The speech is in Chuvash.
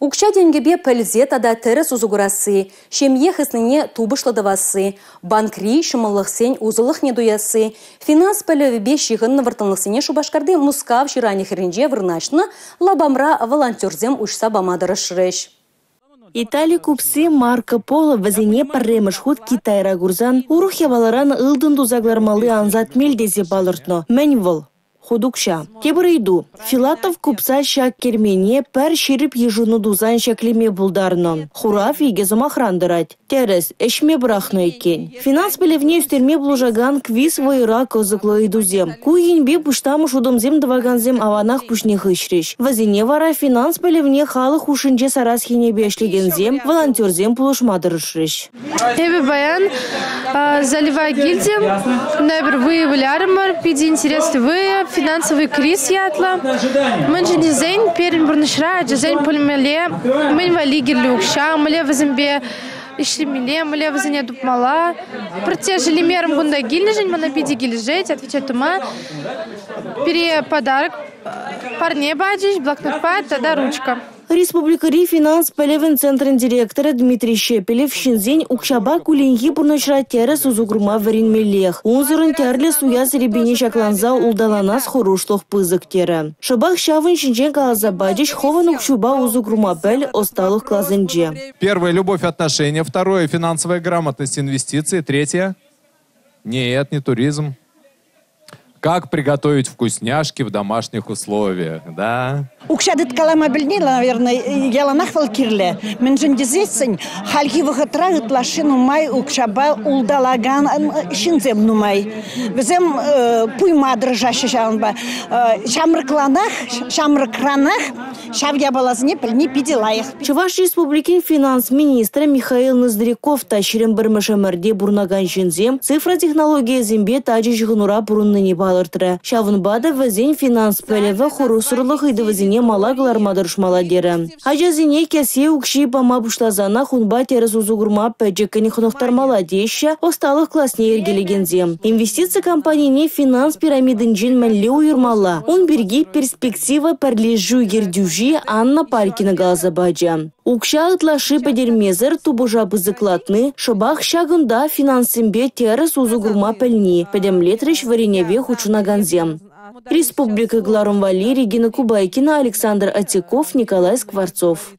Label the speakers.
Speaker 1: Укҫа-тенкӗпе пӗлсе тата тӗрӗс усӑ курасси, ҫемье хыснине тупӑшлӑ тӑвасси, банкри ҫӑмӑллӑхсен усӑлӑхне туясси, финанс пӗлӗвӗпе ҫыхӑннӑ вӑрттӑнлӑхсене Шупашкарти Мускав ҫыранӗ хӗрринче вырнаҫнӑ лапамра волонтерсем уҫса пама тӑрӑшрӗҫ.
Speaker 2: Итали купси Марко Поло вӗсене пӗрремӗш хут Китайра курсан урӑх япаларан ылтӑн туса кӑлармалли ансат мел тесе палӑртнӑ. Мӗн вӑл? Хут укҫа. Тепӗр ыйту. Филатов купса ҫак кермене пӗр ҫирӗп йышӑну тусан ҫӗклеме пултарнӑ. Хурав икӗ сӑмахран тӑрать. Тӗрӗс, ӗҫме пӑрахнӑ иккен. Финанс пӗлӗвне ӳстерме пулӑшакан квиз-вӑйӑра кӑсӑклӑ ыйтусем. Ку енпе пуҫламӑш утӑмсем тӑвакансем аванах пуҫне хыҫрӗҫ. Вӗсене вара финанс пӗлӗвне халӑх хушшинче сарас енӗпе ӗҫлекенсем, волонтерсем пулӑшма тӑрӑшрӗҫ.
Speaker 3: Эпӗ паян залива килтӗм. Кунта эпир вӑйӑ вылярӑмӑр. Питӗ интереслӗ вӑйӑ, «Финансовый криз» ятлӑ. Мӗншӗн тесен пирӗн пурнӑҫра ачасен пӗлмелле мӗн валли кирлӗ укҫа, мӗнле вӗсемпе ӗҫлемелле, мӗнле вӗсене тупмалла. Пӗртте шеллемерӗм кунта килнӗшӗн, мана питӗ килӗшет отвечать тума. Пире подарок, парне пачӗҫ, блокнотпа тата ручка.
Speaker 2: Республикӑри финанс пӗлӗвӗн центрӗн директорӗ Дмитрий Щепелев ҫынсен укҫапа кулленхи пурнӑҫра тӗрӗс усӑ курма вӗренмеллех. Унсӑрӑн тӗрлӗ суя серепене ҫакланса улталанас хӑрушлӑх пысӑк терӗ. Шӑпах ҫавӑн ҫинчен каласа пачӗҫ хӑвӑн укҫупа усӑ курма пӗл ӑсталӑх класӗнче.
Speaker 4: Первое – любовь отношения, второе – финансовая грамотность, инвестиции, третье – нет, не туризм. Как приготовить вкусняшки в домашних условиях, да?
Speaker 5: Укҫа тыткалама пӗлни, наверное, яланах вӑл кирлӗ. Мӗншӗн тесессӗн хальхи вӑхӑтра ытлашши нумай укҫапа улталакан ҫынсем нумай. Вӗсем пуйма тӑрӑшаҫҫӗ ҫавӑнпа. Ҫамрӑкланах, ҫамрӑкранах ҫав япаласене пӗлни питӗ лайӑх.
Speaker 2: Чӑваш Республикин финанс министрӗ Михаил Ноздряков та 21-мӗш ӗмӗрте пурӑнакан ҫынсем цифра технологийӗсемпе тачӑ ҫыхӑнура пурӑннине палӑртрӗ. Ҫавӑнпа та вӗсен финанс пӗлӗвӗ хӑрушсӑрлӑх ыйтӑвӗсене мала кӑларма тӑрӑшмалла терӗ. Ачасене кӗсье укҫи пама пуҫласанах унпа тӗрӗс усӑ курма пӗчӗккӗн хӑнӑхтармалла теҫҫӗ ӑсталӑх класне йӗркелекенсем. Инвестици компанине финанс пирамидинчен мӗнле уйӑрмалла? Ун пирки «Перспектива» пӗрлешӳ ертӳҫи Анна Паркина каласа пачӗ. Укҫа ытлашши пӗтермесӗр тупӑша пысӑклатни шӑпах ҫакӑнта финанссемпе тӗрӗс усӑ курма пӗлни пӗтӗмлетрӗҫ вӗренӗве хутшӑнакансем. Республика кӑларӑм валли Регина Кубайкина, Александр Отяков, Николай Скворцов.